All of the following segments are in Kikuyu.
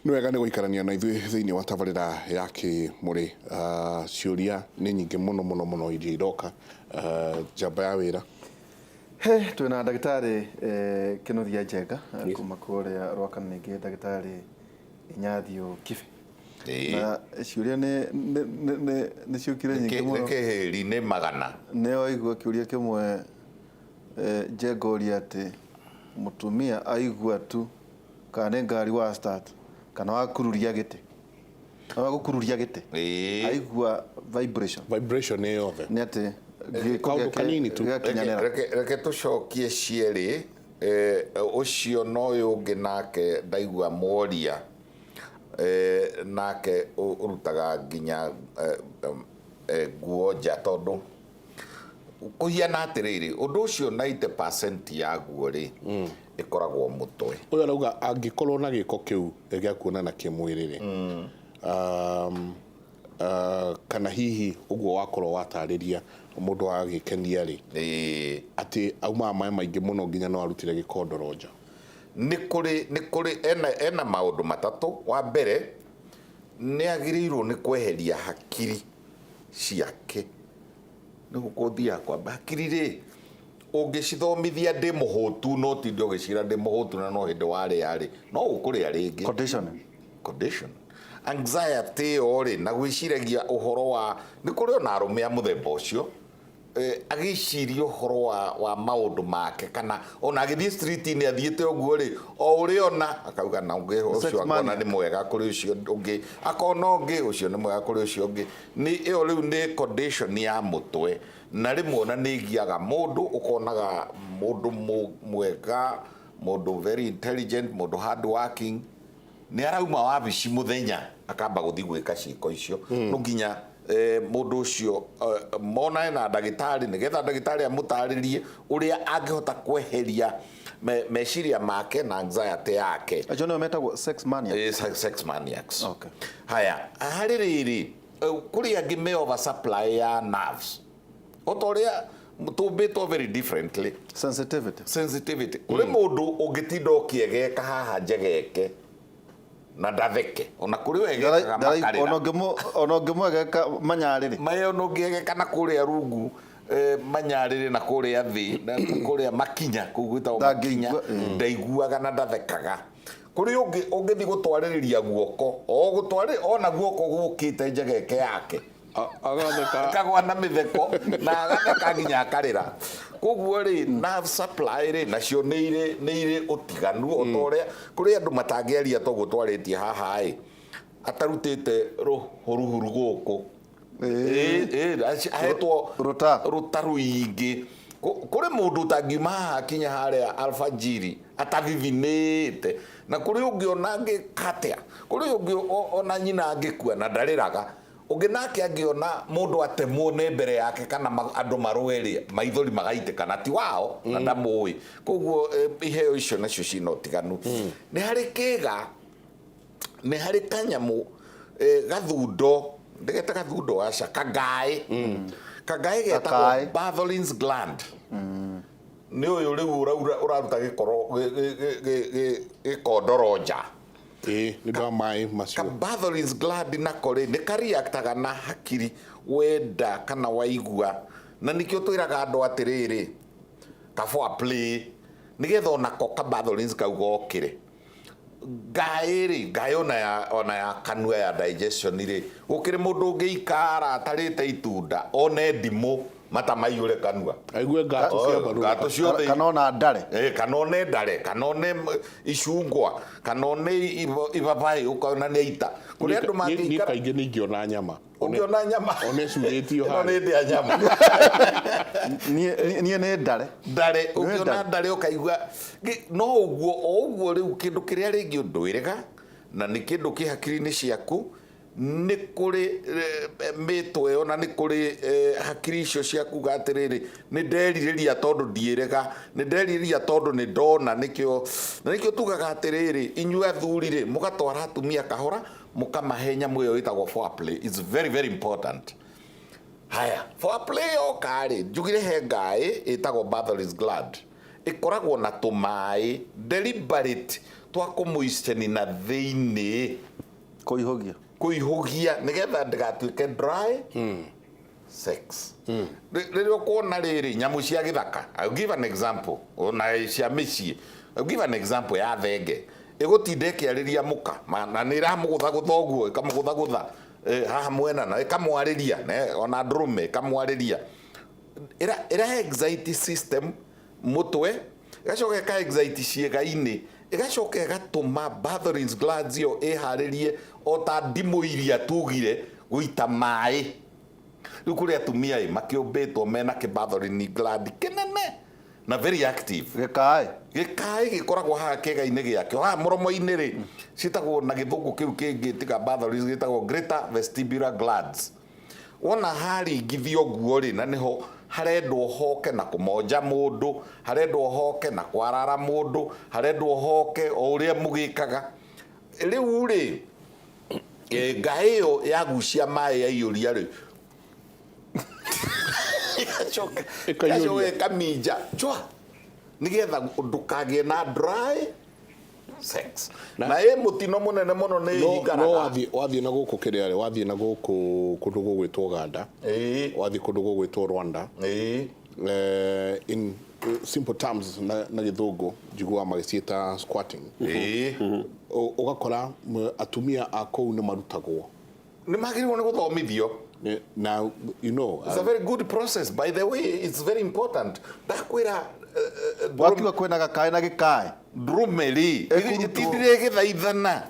Nĩ wega nĩ gũikarania na ithuĩ thĩinĩ wa tabarĩra ya Kĩmũrĩ. Ciũria nĩ nyingĩ mũno mũno mũno iria iroka. Njamba ya wĩra. He twĩna ndagĩtarĩ Kĩnuthia Njenga kuma kũrĩa Rwakana, ningĩ ndagĩtarĩ Inyathio Kibe. Na ciũria nĩ ciũkire nyingĩ mũno. Nĩ nĩ magana. Nĩ waigua kĩũria kĩmwe Njenga oria atĩ mũtumia aigua tu kana nĩ ngari wa start kana wakururia gĩtĩ, wa gũkururia gĩtĩ, aigua vibration. Vibration ĩ yothe. Nĩ atĩ gĩko Kaũndũ gĩake kanini tu. gĩakinyanĩra. Reke tũcokie cierĩ, ũcio na ũyũ ũngĩ nake ndaigua mworia, nake ũrutaga nginya nguo nja, tondũ kũhiana atĩrĩrĩ, ũndũ ũcio 90% yaguo rĩ, ĩkoragwo mũtwe. Ũyũ arauga angĩkorwo na gĩko kĩu gĩa kuonana kĩmwĩrĩ rĩ, kana hihi ũguo wakorwo watarĩria mũndũ agagĩkenia rĩ, atĩ aumaga maĩ maingĩ mũno nginya no arutire gĩkondoro nja. Nĩ kũrĩ ena maũndũ matatũ. Wa mbere, nĩ agĩrĩirwo nĩ kweheria hakiri ciake. Nĩ gũkũ ũthiaga kwamba hakiri rĩ, ũngĩcithomithia ndĩ mũhũtu, no tinde ũgĩcira ndĩ mũhũtu na no hĩndĩ warĩa rĩ, no ũkũrĩa rĩngĩ. Conditioning. Condition. Anxiety ĩyo rĩ, na gwĩciragia ũhoro wa, nĩ kũrĩ ona arũme a mũthemba ũcio, agĩciria ũhoro wa maũndũ make, kana ona agĩthiĩ street-inĩ athiĩte ũguo rĩ, o ũrĩa ona akauga na ũngĩ ũcio akona nĩ mwega kũrĩ ũcio ũngĩ, akona ũngĩ ũcio nĩ mwega kũrĩ ũcio ũngĩ. Nĩ ĩyo rĩu nĩ condition ya mũtwe, na rĩmwe ona nĩ ĩgiaga mũndũ, ũkonaga mũndũ mwega, mũndũ very intelligent, mũndũ hard working, nĩ arauma wabici mũthenya akamba gũthiĩ gwĩka ciĩko icio. No nginya mũndũ ũcio monane na ndagĩtarĩ, nĩgetha ndagĩtarĩ amũtarĩrie ũrĩa angĩhota kweheria meciria make na anxiety yake. Acio nĩo metagwo sex maniacs. Sex maniacs. Okay. Haya, harĩ rĩrĩ, kũrĩ angĩ me over supply ya nerves, o ta ũrĩa tũmbĩtwo very differently. Sensitivity. Sensitivity. Kũrĩ mũndũ ũngĩtinda ũkĩegeka haha njegeke na ndatheke, ona kũrĩ wegekaga makarĩra. Ona ũngĩmwegeka manyarĩrĩ. Mayo ona ũngĩegeka na kũrĩa rungu, manyarĩrĩ na kũrĩa thĩ na kũrĩa makinya, kũu gwĩtagwo makinya, ndaiguaga na ndathekaga. Kũrĩ ũngĩ ũngĩthiĩ gũtwarĩrĩria guoko, o gũtwarĩ ona guoko gũkĩte njegeke yake, agatheka, akagwa na mĩtheko na agatheka nginya akarĩra. Koguo rĩ, nerve supply rĩ, nacio nĩ irĩ ũtiganu, o ta ũrĩa kũrĩ andũ matangĩaria toguo twarĩtie haha ĩ, atarutĩte rũhuruhuru gũkũ. Ahetwo Rũta. Rũta rũingĩ. Kũrĩ mũndũ ũtangiuma haha kinya harĩa alfajiri atathithinĩte, na kũrĩ ũngĩ ona angĩka atĩa, kũrĩ ũngĩ ona nyina angĩkua na ndarĩraga. Ũngĩ nake angĩona mũndũ atemwo nĩ mbere yake kana andũ marũe rĩ, maithori magaitĩka, na ti wao na ndamũĩ. Koguo iheo icio nacio ciĩna ũtiganu. Nĩ harĩ kĩga, nĩ harĩ kanyamũ, gathundo, ndĩgete gathundo, aca, kangaĩ, kangaĩ getagwo Gakaĩ. Bartholin's gland. Nĩ ũyũ rĩu ũraruta gĩkoro gĩkondoro nja. Ĩĩ, nĩ ũndũ wa maĩ macio. Ka Bartholin's gland nako rĩ, nĩ kareactaga na hakiri wenda kana waigua, na nĩkĩo twĩraga andũ atĩrĩrĩ, ka foreplay, nĩgetha onako ka Bartholin's kau gokĩre. Ngaĩ rĩ, ngaĩ ona ya kanua ya digestion rĩ, gũkĩrĩ mũndũ ũngĩikara atarĩte itunda, one ndimũ, mata maiyũre kanua. Aigue ngatũ Oh, cia mbarũra. Ngatũ ciothe. Kana ona ndare. Kana one ndare, kana one icungwa, kana one ibabaĩ, ũkona nĩ aita. Kũrĩ andũ Niĩ mangĩikara kaingĩ nĩ ingĩona nyama. Ũngĩona nyama. One ĩcurĩtio Ĩno nĩ harĩa. ndĩa nyama. Niĩ nĩ ndare. Ndare, ũngĩona ndare. Ndare ũkaigua no ũguo o ũguo. Rĩu kĩndũ kĩrĩa rĩngĩ ũndwĩrĩga na nĩ kĩndũ kĩ hakiri-inĩ ciaku, nĩ kũrĩ mĩtwe ĩyo, na nĩ kũrĩ hakiri icio cia kuga atĩrĩrĩ, nĩ nderirĩria tondũ ndiĩrega, nĩ nderirĩria tondũ nĩ ndona. Nĩkĩo na nĩkĩo tugaga atĩrĩrĩ, inyuĩ athuri rĩ, mũgatwara atumia kahora, mũkamahe nyamũ ĩyo ĩtagwo foreplay. It's very very important. Haya, foreplay yoka rĩ, njugire he ngaĩ ĩtagwo Bartholin's gland. Ĩkoragwo na tũmaĩ deliberate twa kũmoisten na thĩinĩ. Kũihũgia. Kũihũgia nĩgetha ndĩgatuĩke dry sex. Rĩrĩa ũkuona rĩrĩ nyamũ cia gĩthaka, I'll give an example, ona cia mĩciĩ, I'll give an example ya thenge ĩgũtinda ĩkĩarĩria mũka na nĩ ĩramũgũthagũtha ũguo, ĩkamũgũthagũtha haha mwena na ĩkamwarĩria ona ndũrũme ĩkamwarĩria, ĩra excite system mũtwe, ĩgacoka ĩka excite ciĩga-inĩ, ĩgacoka ĩgatũma Bartholin's glands ĩyo ĩharĩrie o ta ndimũ iria tugire gũita maĩ. Rĩu kũrĩ atumia ĩ makĩũmbĩtwo mena kĩ Bartholin gland kĩnene na very active. Gĩkaĩ. Gĩkaĩ gĩkoragwo haha kĩga-inĩ gĩakĩo haha mũromo-inĩ rĩ, ciĩtagwo na gĩthũngũ kĩu kĩngĩ tiga Bartholin's, gĩtagwo greater vestibular glands. Wona haringithio ũguo rĩ, na nĩho harendwo hoke na kũmonja mũndũ, harendwo hoke na kwarara mũndũ, harendwo hoke o ũrĩa mũgĩkaga. Rĩu rĩ, ngaĩ ĩyo yagucia maĩ yaiyũria rĩ, ĩgacoka Ĩkaiyũria. ĩgacoka ĩkaminja chwa nĩgetha ndũkagĩe na dry sex. Na ĩ mũtino mũnene mũno nĩ No no ĩhinganaga. Wathiĩ na gũkũ kĩrĩa rĩ, wathiĩ na gũkũ kũndũ gũgwĩtwo Uganda, wathiĩ kũndũ gũgwĩtwo Rwanda, in simple terms na gĩthũngũ njiguaga magĩciĩta squatting. Ũgakora atumia a kũu nĩ marutagwo. Nĩ magĩrĩirwo nĩ gũthomithio. Na you know It's a very good process, by the way, it's very important. Ndakwĩra Wakiuga kwĩna gakaĩ na gĩkaĩ. Ndũrũme rĩ Ĩkũrutwo. ĩtindire ĩgĩthaithana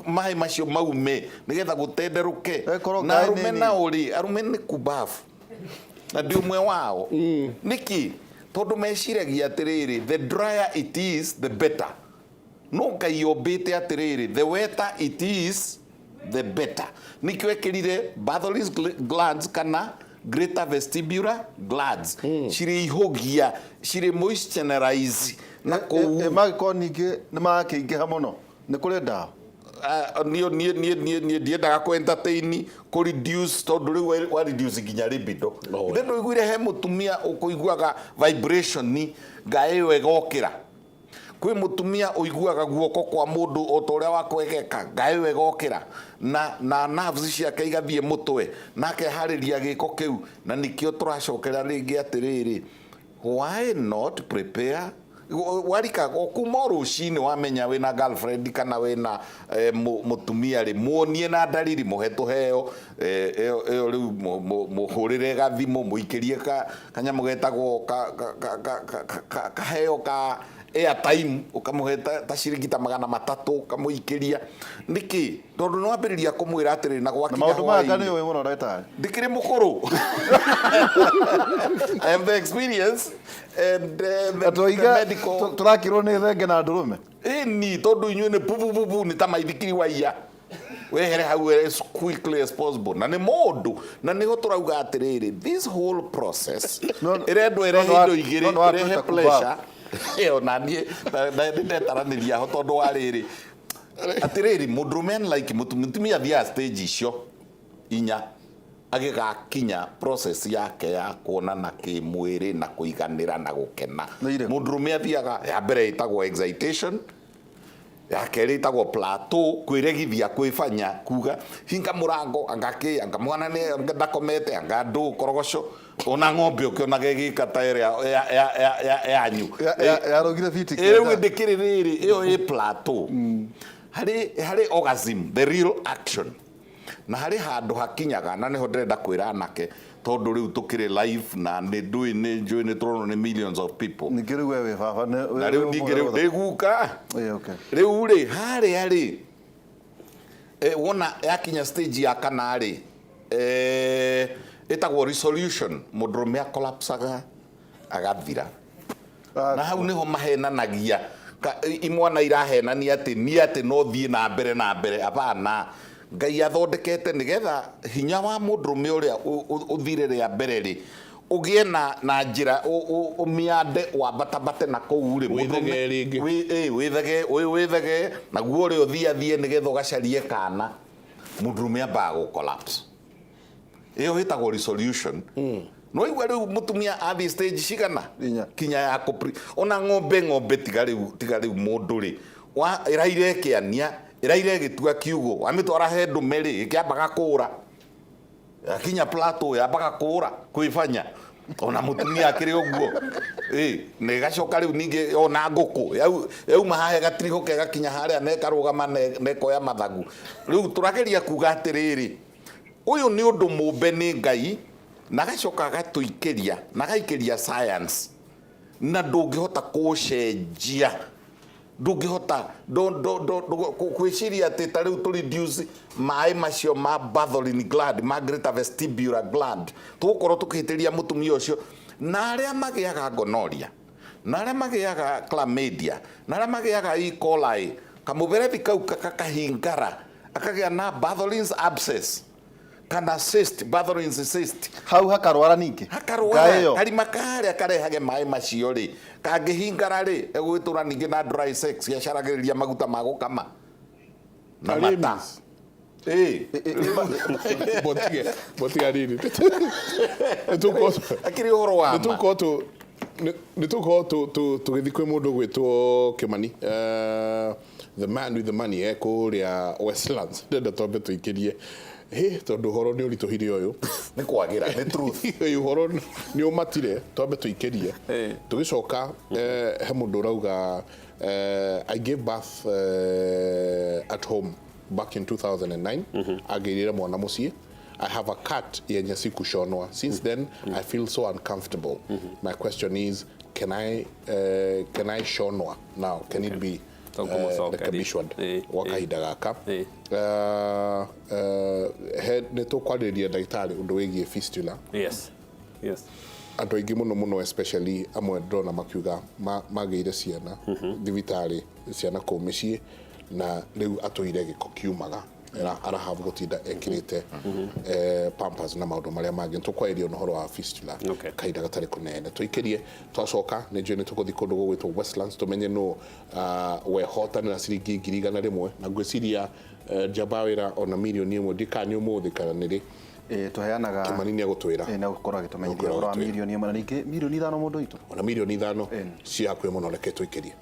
maĩ macio maume nĩgetha gũtenderũke. Ĩkorwo Na ngaĩ arũme nĩ nao rĩ, arũme nĩ kumbabu na ndĩ ũmwe wao. Nĩkĩ? Tondũ meciragia atĩrĩrĩ, the drier it is, the better. No Ngai ombĩte atĩrĩrĩ, the wetter it is, the better. Nĩkĩo ekĩrire Bartholin's glands kana greater vestibular glands, cirĩ ihũgia, cirĩ moisturize na kũu. Mangĩkorwo ningĩ nĩ marakĩingĩha mũno, nĩ kũrĩ ndawa? Ah, niĩ ndiendaga kũ entertain kũ reduce, tondũ rĩu wa reduce nginya libido. Oh, Ithe ndũiguire he mũtumia ũkũiguaga vibration ngaĩ ĩyo ĩgokĩra? Kwĩ mũtumia ũiguaga guoko kwa mũndũ o ta ũrĩa wakwegeka, ngaĩ ĩyo ĩgokĩra na nerves ciake igathiĩ mũtwe na akeharĩria gĩko kĩu. Na nĩkĩo tũracokera rĩngĩ atĩrĩrĩ, why not prepare warika o kuma o rũcinĩ wamenya wĩna girlfriend kana wĩna mũtumia rĩ, muonie na ndariri, mũhe tũheo, ĩyo rĩu mũhũrĩre gathimũ, mũikĩrie kanyamũ getagwo kaheo ka airtime, ũkamũhe ta ciringi ta 300, ũkamũikĩria. Nĩkĩ? Tondũ nĩ wambĩrĩria kũmwĩra atĩrĩ, na Na gwakinya maũndũ maya hwaĩ-inĩ. nĩ ũĩ mũno ndagĩtarĩ. Ndikĩrĩ mũkũrũ. I have the experience and the Tũiga medical. Tũrakĩrwo nĩ thenge na ndũrũme. Ĩni, tondũ inyuĩ nĩ pupupupu, nĩ ta maithikiri waiya. Wehere hau as quickly as possible. Na nĩ mũndũ, na nĩho tũrauga atĩrĩrĩ, this whole process No, ĩrendwo ĩrehe no, indo igĩrĩ, no, no, ĩrehe watwĩta pleasure. Ĩyo na niĩ, na nĩ ndetaranĩria ho tondũ wa rĩrĩ. Atĩrĩrĩ, mũndũrũme unlike mũtumia athiaga stage icio inya agĩgakinya process yake ya kuonana kĩmwĩrĩ na kũiganĩra na gũkena. Nĩ irĩkũ? Mũndũrũme athiaga ya mbere ĩtagwo excitation, ya kerĩ ĩtagwo plateau, kwĩregithia, kwĩbanya, kuga hinga mũrango, anga kĩ, anga mwana nĩ ndakomete, anga ndũ korogoco, ona ng'ombe ũkĩonaga ĩgĩka ta ĩrĩa yanyu. Yarũgire fiti Rĩu kenda. ndĩkĩrĩ rĩrĩ, ĩyo ĩ plateau. Harĩ orgasm, the real action. Na harĩ handũ hakinyaga, na nĩho ndĩrenda kwĩra anake, tondũ rĩu tũkĩrĩ live na nĩ ndũĩ nĩ njũĩ nĩ tũronwo nĩ millions of people. Ningĩ rĩu we wĩ baba, nĩ Na rĩu ningĩ rĩu ndĩ guka. Ĩĩ, okay. Rĩu rĩ, harĩa rĩ, wona yakinya stage ya kana rĩ, ĩtagwo resolution, mũndũrũme akolapsaga agathira. Na hau nĩho mahenanagia. Imwana irahenania atĩ niĩ atĩ no thiĩ na mbere na mbere, hapana. Ngai athondekete nĩgetha hinya wa mũndũrũme ũrĩa ũthire rĩa mbere rĩ, ũgĩe na njĩra ũmĩande wambatabate na kũu rĩ, Wĩthegee mũndũrũme rĩngĩ. Wĩthegee, wĩthegee, naguo ũrĩa ũthiathiĩ nĩgetha ũgacarie kana, mũndũrũme ambaga gũ collapse. Ĩyo ĩtagwo resolution. Nĩwaigua rĩu mũtumia athiĩ stage cigana? Inya. Kinya ya kũ ona ng'ombe, ng'ombe tiga rĩu, tiga rĩu mũndũ rĩ wa ĩraire ĩkĩania, ĩraire ĩgĩtua kiugo, wamĩtwara he ndũme rĩ, ĩkĩambaga kũra, yakinya plateau yambaga kũra kwĩbanya. Ona mũtumia akĩrĩ ũguo. Ĩ na ĩgacoka rĩu ningĩ ona ngũkũ yauma haha ĩgatirihũka ĩgakinya harĩa na ĩkarũgama na ĩkoya mathagu. Rĩu tũrageria kuga atĩrĩrĩ, ũyũ nĩ ũndũ mũmbe nĩ Ngai, na agacoka agatũikĩria na agaikĩria science, na ndũngĩhota kũũcenjia, ndũngĩhota gwĩciria atĩ ta rĩu tũ reduce maĩ macio ma Bartholin gland, ma greater vestibular gland, tũgũkorwo tũkĩhĩtĩria mũtumia ũcio. Na arĩa magĩaga gonorrhea, na arĩa magĩaga chlamydia, na arĩa magĩaga E. coli, kamũberethi kau kakahingara, akagĩa na Bartholin's abscess kana cyst, Bartholin's cyst. Hau hakarwara ningĩ. Hakarwara. Ngaĩyo. Karima karĩa karehage maĩ macio rĩ, kangĩhingara rĩ, egũgĩtũra ningĩ na dry sex, acaragĩrĩria maguta ma gũkama na mata. Aramis. Ĩ. Botige, botige riri. Akĩrĩ ũhoro wa ma. Nĩtũgũkorwo tũgĩthiĩ kwĩ mũndũ ũgwĩtwo Kĩmani, the man with the money, kũrĩa Westlands. Ndĩrenda twambe tũikĩrie hĩ, tondũ ũhoro nĩ ũritũhire ũyũ. Nĩ kwagĩra, nĩ truth. Ĩ, ũhoro nĩ ũmatire, twambe tũikĩrie. Tũgĩcoka, he mũndũ ũrauga, "I gave birth at home back in 2009. Agĩrire mwana mũciĩ. I have a cut yenye sikushonwa. Since then I feel so uncomfortable. My question is, can I shonwa now? Can it be Tũkũmũcokeria. Rekebishwa gwa kahinda gaka?" He nĩ tũkwarĩrĩria ndagĩtarĩ ũndũ wĩgiĩ fistula. Andũ aingĩ mũno mũno, especially amwe ndĩrona makiuga magĩire ciana thibitarĩ, ciana kũu mĩciĩ, na rĩu atũire gĩko kiumaga, arahabu gũtinda ekĩrĩte pampers na maũndũ marĩa mangĩ. Tũkwarĩria ona ũhoro wa fistula kahinda gatarĩ kũnene. Tũikĩrie, twacoka nĩ njũĩ nĩ tũgũthiĩ kũndũ gũgwĩtwo Westlands, tũmenye nũ wehotanĩra ciringi 100,000, na ngwĩciria njamba wĩra ona 1 mirioni ndikana nĩ ũmũthĩ kana nĩ rĩ. Ĩ, tũheanaga. Kĩmani nĩ egũtwĩra. Ĩ, na gũkorwo agĩtũmenyithia Gũkorwo ũhoro wa agĩtwĩra. 1 mirioni na ningĩ 5 mirioni mũndũ witũ. Ona 5 mirioni Ĩni. Ciĩ hakuhĩ mũno. Reke tũikĩrie.